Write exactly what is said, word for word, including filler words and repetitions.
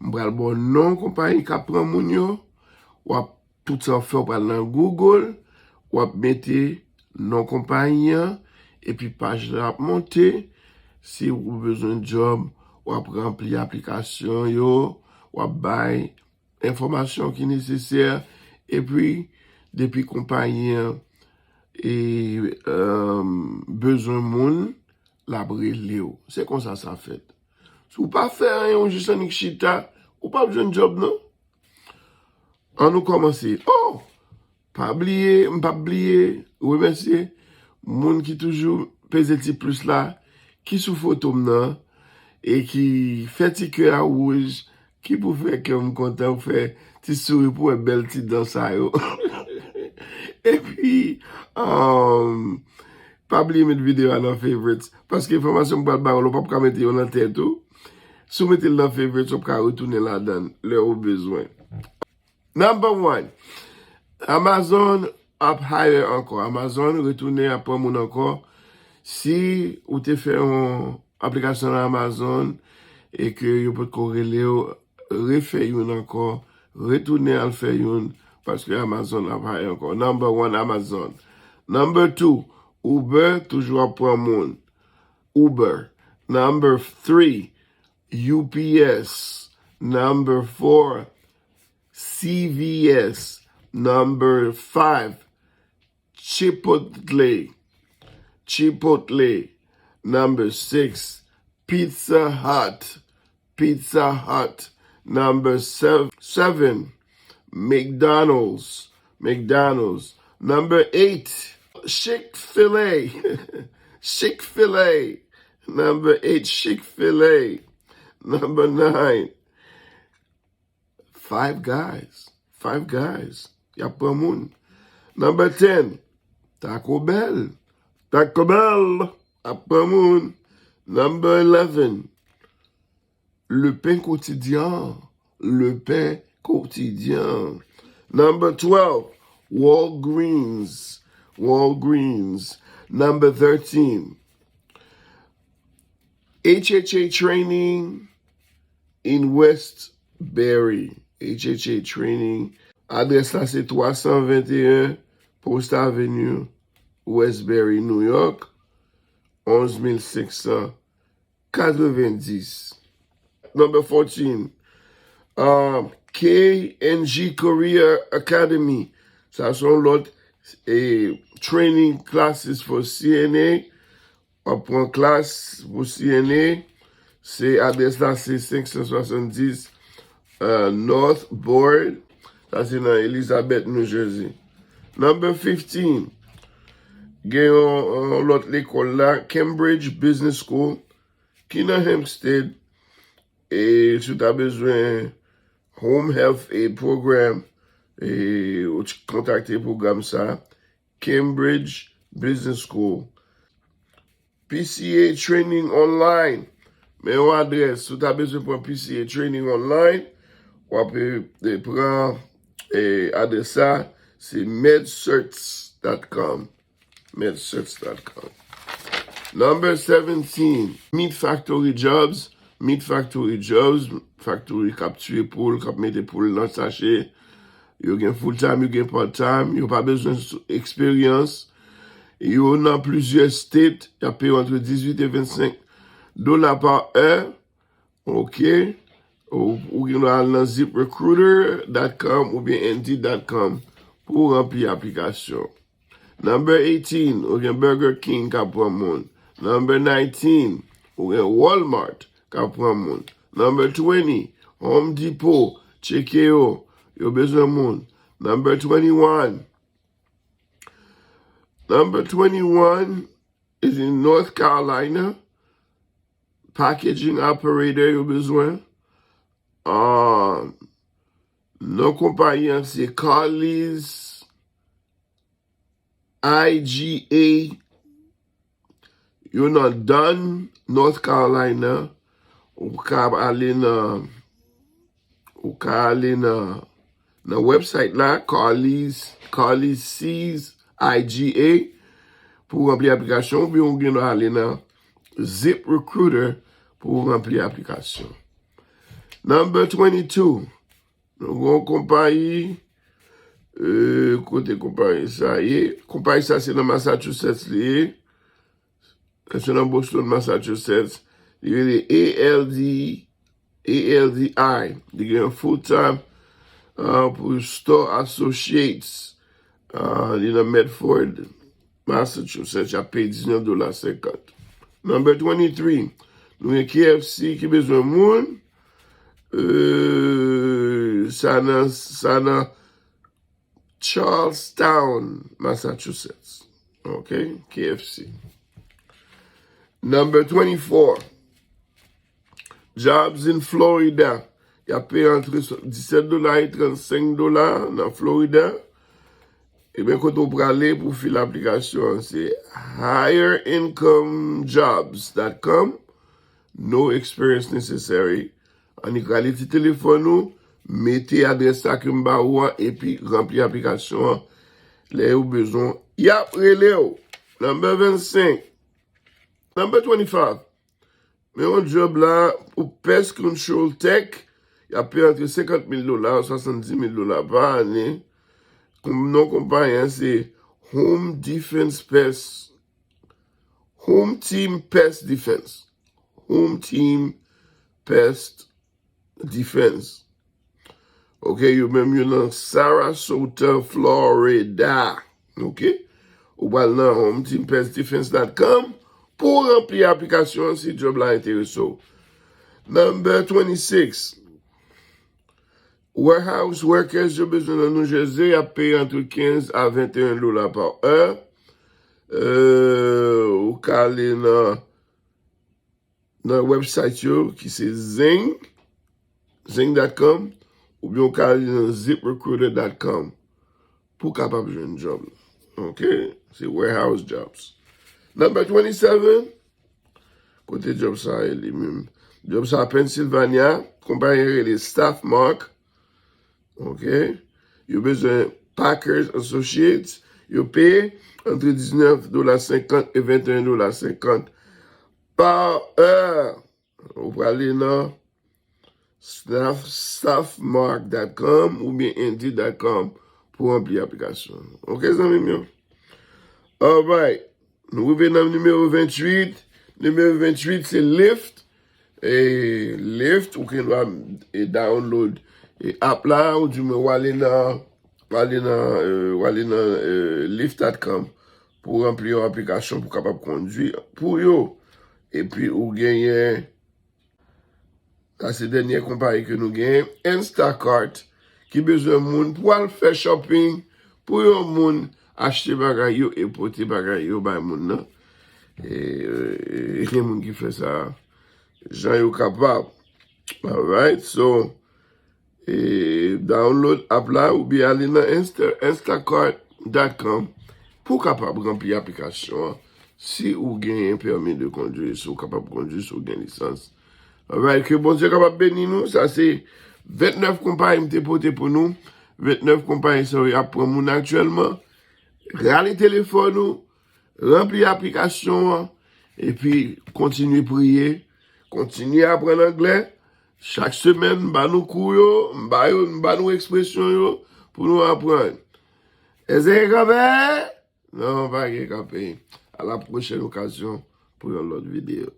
M pral ba w non konpayi k ap pran moun yo. W ap, tout sa w ap fè, w pral nan Google, w ap mete non konpayi an, epi paj la ap monte. Si ou bezwen djòb, w ap ranpli aplikasyon yo, w ap bay enfòmasyon ki nesesè, epi depi konpayi an e, um, bezwen moun, l ap rele w. Se konsa sa fèt. Si w pa fè anyen, ou jis annik chita, ou p ap jwenn djòb non. An nou kòmanse. Oh! Pa bliye, m p ap bliye remèsye moun ki toujou peze ti plis la, ki sou foto m nan, e ki fè ti kè a wouj, ki pou fè kè m kontan, pou fè ti souri, pou wè bèl ti dan sa yo. Epi, um, pa bliye met videyo a nan favorites, paske enfòmasyon m pral ba w la, w p ap ka mete yo nan tèt ou. Si w mete l nan favorites, w ap ka retounen ladan l lè ou bezwen. Number one, Amazon ap hire ankò. Amazon retounen ap pran moun ankò. Si ou te fè yon aplikasyon nan Amazon e ke yo potko rele w, refè youn ankò, retounen al fè youn, paske Amazon ap hire ankò. Number one, Amazon. Number two, Uber toujou ap pran moun. Uber. Number three, U P S. Number four, C V S. Number five, Chipotle. Chipotle. Number six, Pizza Hut. Pizza Hut. Number sev-, seven, McDonald's. McDonald's. Number eight, Chick-fil-A. Chick-fil-A. Number eight, Chick-fil-A. Number nine, Five Guys. Five Guys. Y ap pran moun. Number ten, Taco Bell. Taco Bell ap pran moun. Number eleven, Le Pain Quotidien. Le Pain Quotidien. Number twelve, Walgreens. Walgreens. Number thirteen, H H A Training in Westbury. H H A Training. Adrès la se twa san venteyen Post Avenue, Westbury, New York, onz mil senk san katrevendis. Number fourteen, um, K and G Career Academy. Sa se yon lòt, eh, training classes for C N A. W ap pran klas pou C N A. Se adrès la, se senk san swasanndis, euh, North Board. Sa se nan Elizabeth, New Jersey. Number fifteen, gen yon, yon lòt lekòl la, Cambridge Business School, ki nan Hempstead. E si w ta bezwen Home Health Aid Program, e ou t-, kontakte pwogram sa, Cambridge Business School. P C A Training Online. Men yon adrès, si w ta bezwen pran P C A Training Online, w ap, e, e, pran, e, adrès sa, se medcerts dot com. Medcerts dot com. Number seventeen, Meat Factory Jobs. Meat Factory Jobs, factory k ap tiye poul, k ap mete poul nan sache. Yo gen full time, yo gen part time, yo pa bezwen s-, eksperyans. Yo nan plizyè state, y ap peye w antre dizuit e vennsenk dola pa è. Ok. Ou, ou gen dwa al nan zip recruiter dot com oubyen indeed dot com pou w ranpli aplikasyon. Number eighteen, ou gen Burger King k ap pran moun. Number nineteen, ou gen Walmart k ap pran moun. Number twenty, Home Depot, tcheke yo, yo bezwen moun. Number twenty-one, number twenty-one is in North Carolina, packaging operator yo bezwen. Ah, non konpayi an se Carly's I G A. Yo nan Dunn, North Carolina. Ou ka ale nan, ou ka ale nan, nan website la, Carly's, Carly's Sees I G A, pou w ranpli aplikasyon, oubyen ou gen dwa ale nan Zip Recruiter pou w ranpli aplikasyon. Number twenty-two. Nou gen yon konpayi, euh, kote konpayi sa ye? Konpayi sa se nan Massachusetts li ye. Se nan Boston, Massachusetts. Li rele A L D, A L D I. Li gen yon full time uh, pou Store Associates. Uh, li nan Medford, Massachusetts. Y ap peye diznèf dola senkant. Number twenty-three. Nou gen K F C ki bezwen moun. Euh, sa nan, sa nan Charlestown, Massachusetts. Ok, K F C. Number twenty-four. Jobs in Florida. Y ap peye antre disèt dola e trannsenk dola nan Florida. Ebyen, kote w prale pou fil aplikasyon an, se higher income jobs dot com. No experience necessary. Annik rale ti telefòn ou, mete adrès sa ke m ba ou an, epi ranpli aplikasyon an. Lè yo bezwen, y ap rele w. Number twenty-five. Number twenty-five. Men yon job la pou pest control tech, y ap peye antre senkant mil dola, swasanndis mil dola pa ane. Kon non konpayi an se Home Defense Pest. Home Team Pest Defense. Home Team Pest Defense. Ok, yo menm yo nan Sarasota, Florida. Ok? Ou pral nan home team pest defense dot com pou w ranpli aplikasyon an si job la enterese w. Number twenty-six. Warehouse workers yo bezwen nan New Jersey, y ap peye antre kenz a venteyen dola pa è. Euh, ou ka ale nan nan website yo ki se Zing, zing dot com, oubyen w ka ale nan zip recruiter dot com pou w kapab jwenn job la. Ok? Se warehouse jobs. Number twenty-seven, kote job sa ye li menm? Job sa Pennsylvania, konpayi rele Staff Mark. Ok? Yo bezwen Packers Associates. Yo peye antre diznèf dola senkant e venteyen dola senkant pa è. Ou prale nan staff, staff mark dot com oubyen Indeed dot com pou ranpli aplikasyon. Ok, zanmi m yo? Alright. Nou rive nan nimewo ventuit. Nimewo ventuit se Lyft. E Lyft, ou gen dwa e download e app la, ou di mwen w ale nan, w ale nan, euh, w ale nan euh, lyft dot com pou ranpli yon aplikasyon pou kapab kondwi pou yo. Epi ou genyen, sa se dènye konpayi ke nou genyen, Instacart, ki bezwen moun pou al fè shopping pou yon moun achte bagay yo e pote bagay yo bay moun nan. E, e, e gen moun ki fè sa jan yo kapab. Alright, so, e, download app la oubyen ale nan Insta, instacart dot com pou w kapab ranpli aplikasyon an. Si ou genyen pèmi de kondwi, si ou kapab kondwi, si ou gen lisans. Alright, ke Bondye kapab beni nou. Sa se ventnèf konpayi m te pote pou nou. Ventnèf konpayi sa yo ap pran moun aktyèlman. Rale telefòn ou, ranpli aplikasyon an, epi kontinye priye, kontinye aprann anglè. Chak semèn, m ba nou kou yo, m ba yo, m ba nou ekspresyon yo pou nou aprann. Èske gen kanpe? Non, pa gen kanpe. A la pwochèn okazyon pou yon lòt videyo.